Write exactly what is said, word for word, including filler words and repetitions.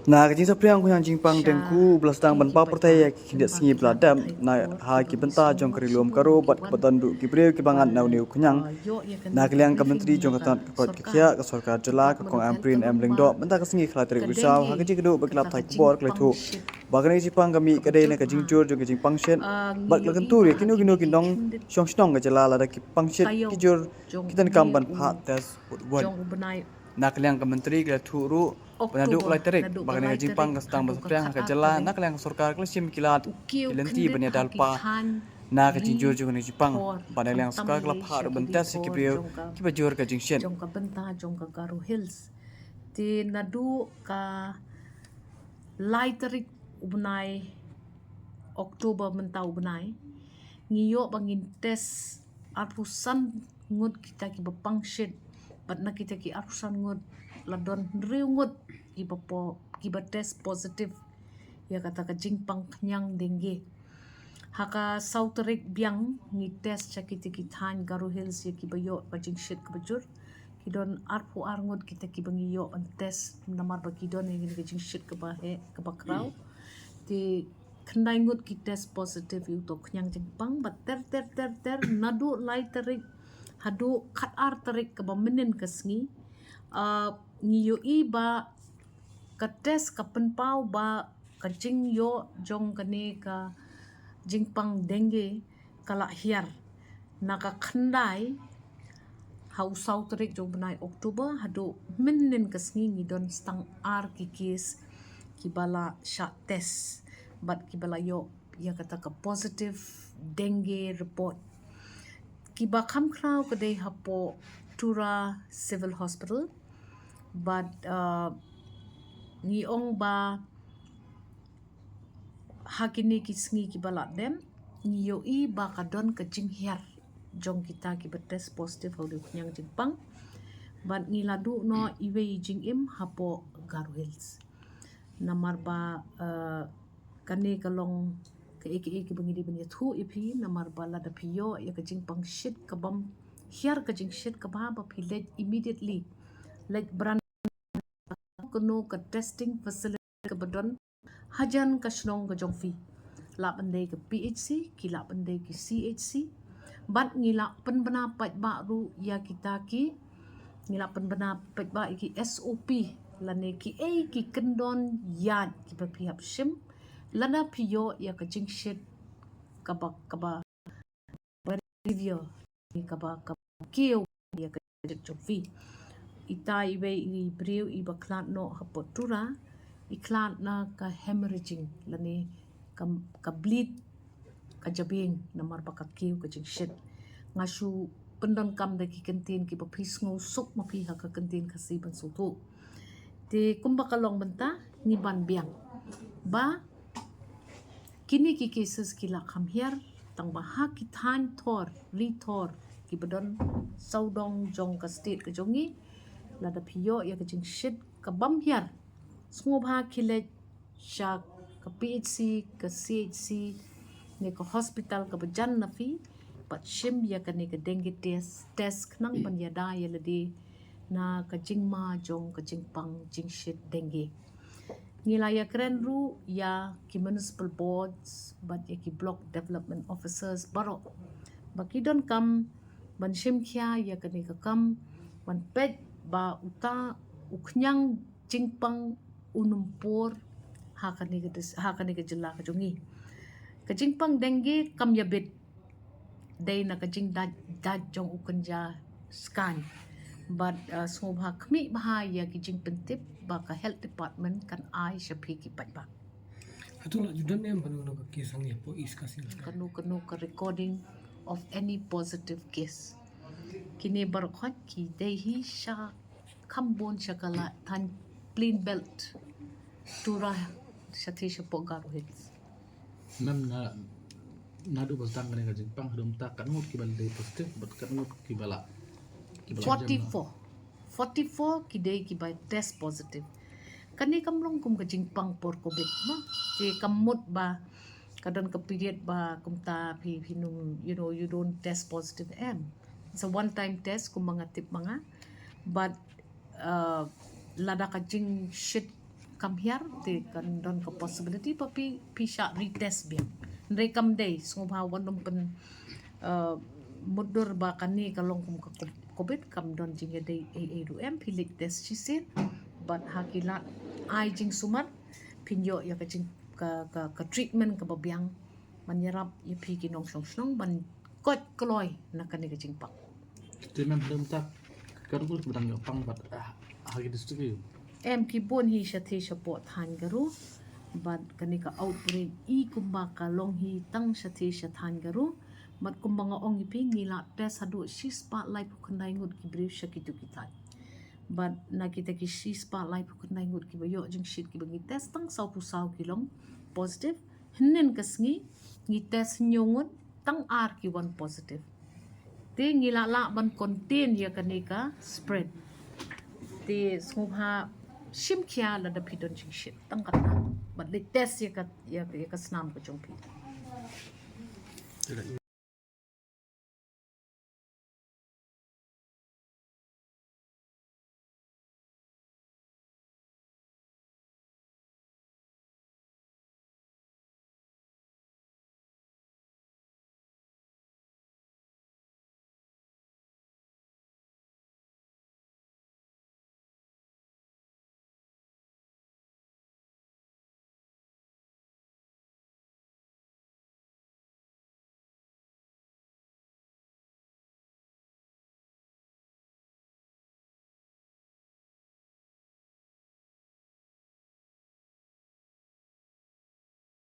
Na ka jingsaphriang khñiang jingpang dengku ba la sdang ban paw pyrthei ïa ki khyndiat sngi ba la dep na ha ki bynta jong ka Ri Lum Garo bad kaba don ruh ki briew kiba ngat na une u khñiang. Na ka liang ka Myntri jong ka tnat ka koit ka khiah ka sorkar jylla, ka Kong Ampareen M Lyngdoh, mynta ka sngi khatlai tarik Risaw, ha ka jingkynduh bad ki lad pathai khubor ka la ïathuh ba kane ka jingpang ka mih ka dei na ka jingjur jong ka jingpang shet bad ka la kyntu ïa kino kino ki nongshong shnong ka jylla lada ki pang shet ki jur ki donkam ban phah test put wot. Na ka liang ka Myntri ka la ïathuh ruh ba naduh khatlai tarik ba kane ka jingpang ka sdang ban saphriang ha ka jylla, na ka liang ka sorkar ka la shim ki lad ki lynti ban ïada lypa na ka jingjur jong kane ka jingpang. Bad na ka liang ka sorkar ka la phah ruh ban test ïa ki briew kiba jur ka jingshet. Jong ka bynta jong ka Garo Hills. Te naduh ka lai tarik u bnai October mynta u bnai, ngi ïoh ba ngin test arphew san ngut kita kiba pang shet, bad na kita ki arphew san ngut la don hynriew ngut kiba po-, kiba test positive ïa kata ka jingpang khñiang dengue. Ha ka saw tarik biang ngi test sha kita ki thaiñ Garo Hills ïa kiba ïoh ka jingshet kaba jur. Ki don arphew ar ngut kita kiba ngi ïoh ban test namar ba ki don ïa kane ka jingshet kaba heh kaba khraw. Te khyndai ngut ki test positive ïa uto u khñiang jingpang, bad ter ter ter ter naduh lai tarik haduh khatar tarik kaba mynnin ka sngi, ah, ngi ïohi ba ka test ka pynpaw ba ka jingïoh jong kane ka jingpang dengue ka la hiar. Na ka khyndai ha u saw tarik jong u bnai October haduh mynnin ka sngi ngi don tang ar ki case kiba la shah test bad kiba la ïoh ïa kata ka positive dengue report. Kiba kham khraw ka dei hapoh Tura Civil Hospital. Bad, uh, ngi ong ba ha kine ki sngi kiba la dep ngi ïohi ba ka don ka jinghiar jong kita kiba test positive ha u khñiang jingpang. Bad ngi la duh noh iwei i jingim hapoh Garo Hills. Namar ba, uh, kane ka long kaei kaei kaba ngi dei ban ïathuh ïa phi, namar ba lada phi ïoh ïa ka jingpang shet kabym hiar, ka jingshet kaba, ba phi leit immediately, leit bran kano ka testing facility kaba don hajan ka shnong ka jong phi. Lah ban dei ka P H C, ki lah ban dei ki C H C. Bad ngi la pynbna paidbah ruh ïa kita ki, ngi la pynbna paidbah ïa ki S O P lane kiei ki kyndon ïaid kiba phi hap shim lada phi ïoh ïa ka jingshet kaba, kaba very severe, kaba, kaba kiew ïa ka jingshet jong phi. Ita iwei i briew iba khlad noh hapoh Tura, i khlad na ka hemorrhaging lane ka, ka bleed ka jabieng namar ba ka kiew ka jingshet. Nga shu pyndonkam da ki kyntien kiba phi sngewsuk ma phi ha ka kyntien Khasi ban sngewthuh. Te kumba ka long mynta ngi ban biang ba kine ki cases ki la kham hiar, tang ba ha ki thaiñ thor ri thor kiba don sawdong jong ka state ka jong ngi, lada phi ïoh ïa ka jingshet kabym hiar, sngewbha khie leit sha ka P H C, ka C H C, ne ka hospital kaba jan na phi, bad shim ïa kane ka dengue test, test khnang ban ïada ïa lade na ka jingma jong ka jingpang jingshet dengue. Ngi la ïakren ruh ïa ki municipal boards bad ïa ki block development officers baroh ba ki donkam ban shim khia ïa kane ka kam, ban peit ba uta u khñiang jingpang un ym por ha kane ka dis-, ha kane ka jylla ka jong ngi. Ka jingpang dengue kam ïabit, dei na ka jingdait dait jong u kynja skaiñ. Bad, uh, sngewbha khmih bha ïa ki jingpyntip ba ka health department kan ai sha phi ki paidbah. Hato la ju don em kano kano ka case hangne hapoh East Khasi Hills? Kano kano ka recording of any positive case. Kine baroh khoit ki dei hi sha kham bun sha ka la thaiñ Plain Belt, Tura, shathie shapoh Garo Hills. Mem, na, naduh ba sdang kane ka jingpang haduh mynta katno ngut kiba la dei positive bad katno ngut kiba la, kiba la jem? Forty-four. Forty-four ki dei kiba test positive. Kane kam long kum ka jingpang por covid mo. Te kam mut ba ka don ka period ba kumta phi, phi num, you know, you don't test positive em. It's a one time test kumba nga tip ma nga. But, uh, lada ka jingshet kam hiar te kan don ka possibility ba phi, phi shah retest biang. Hynrei kam dei, sngewbha wat nym pyn, uh, mutdur ba kane ka long kum ka co-, covid, kam don jingïadei ei ei ruh em, phi leit test shisien. Bad ha ki lad ai jingsumar phin ïoh ïa ka jing, ka, ka, ka treatment kaba biang. Ban ïarap ïa phi ki nongshong shnong ban koit kloi na kane ka jingpang. Te mem, lem tak ka ruh ba dang ïoh pang bad, ah, ha ki district ïoh. Em, ki bun hi shatei shapoh thaiñ Garo. Bad kane ka outbreak i kumba ka long hi tang shatei sha thaiñ Garo. Bad kumba nga ong ïa phi, ngi la test haduh shispah laiphew khyndai ngut ki briew sha kitu ki thaiñ. Bad na kita ki shispah laiphew khyndai ngut kiba ïoh jingshit kiba ngi test, tang sawphew saw ki long positive. Hynnin ka sngi ngi test hynñiew ngut, tang ar ki wan positive. Te ngi lah lah ban contain ïa kane ka spread. Te sngewbha shim khia lada phi don jingshit, tang kata. Bad leit test ïa ka, ïa ka, ïa ka snam ka jong phi.